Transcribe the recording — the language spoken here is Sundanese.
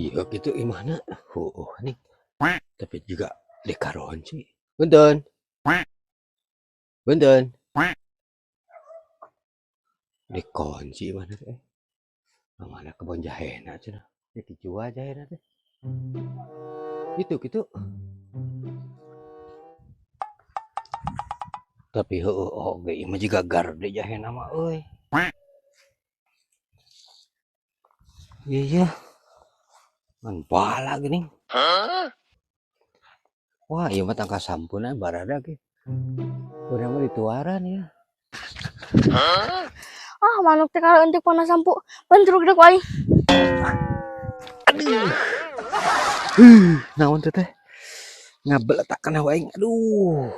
Iya gitu imahna. Heueuh nih. Tapi juga dikaronci. Punten. Punten. Dikunci imahna teh. Mana kebon jahena cenah. Ya dijual jahena teh. Gitu gitu. Tapi heueuh oge ieu mah jiga garde jahena mah euy. Iya. Ngan bala geuning. Wah, ieu mah tangka sampuna barada ge. Urang mah dituaran ya. Ah, manuk teh kalau untuk panas sampu bentruk dek aing. Aduh. Naon teh teh? Ngabeletakan aing. Aduh.